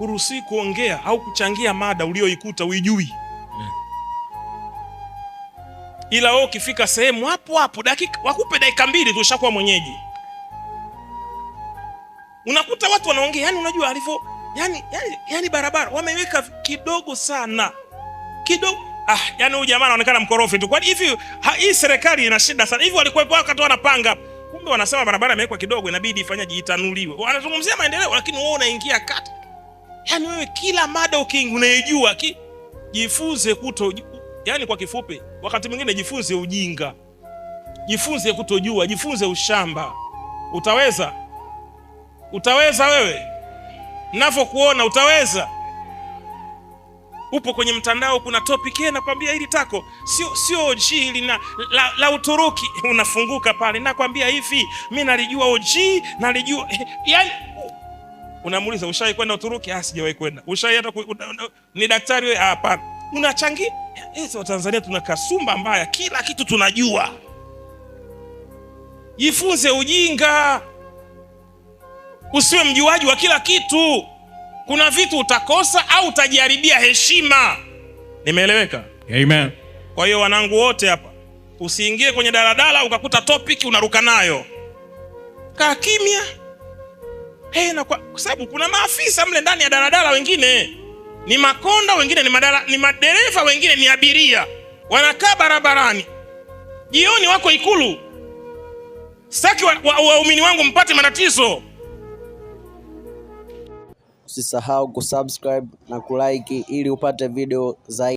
Huruhusiwi kuongea au kuchangia mada ulioikuta uijui. Ila wewe ukifika sehemu hapo hapo dakika wakupe dakika 2 tu ushakuwa mwenyeji. Unakuta watu wanaongea, yani unajua alivyo, yani barabara wameweka kidogo sana. Kidogo. Yani huyu jamaa anaonekana mkorofi tu. Kwani hivi hii serikali ina shida sana. Hivi walikuwepo wakati wanapanga. Kumbe wanasema barabara imewekwa kidogo, inabidi ifanyaje, itanuliwe. Wanazungumzia maendeleo lakini wewe unaingia kati. Yani wewe kila mada unaijua, jifunze kuto, yani kwa kifupi, wakati mwingine jifunze ujinga. Jifunze kutojua, jifunze ushamba. Utaweza? Utaweza wewe? Ninavyokuona utaweza? Upo kwenye mtandao, kuna topic yeye nakwambia hili tako sio OG hili na la Uturuki. Unafunguka pale, nakwambia hivi mimi nalijua OG, nalijua yani unamuuliza ushawahi kwenda Uturuki? Ah, sijawahi kwenda. Ushawahi hata ni daktari wewe? Hapana. Unachangia. Sisi Tanzania tuna kasumba mbaya, kila kitu tunajua. Jifunze ujinga. Usiwe mjuaji wa kila kitu. Kuna vitu utakosa au utajiharibia heshima. Nimeeleweka? Amen. Kwa hiyo wanangu wote hapa, usiingie kwenye daladala ukakuta topic unaruka nayo. Kaa kimya. Hey, na kwa sababu kuna maafisa mle ndani ya daladala, wengine ni makonda, wengine ni madereva, wengine ni abiria. Wanakaa barabarani. Jioni wako Ikulu. Sitaki waumini wangu mpate matatizo. Usisahau kusubscribe na kulike ili upate video zaidi.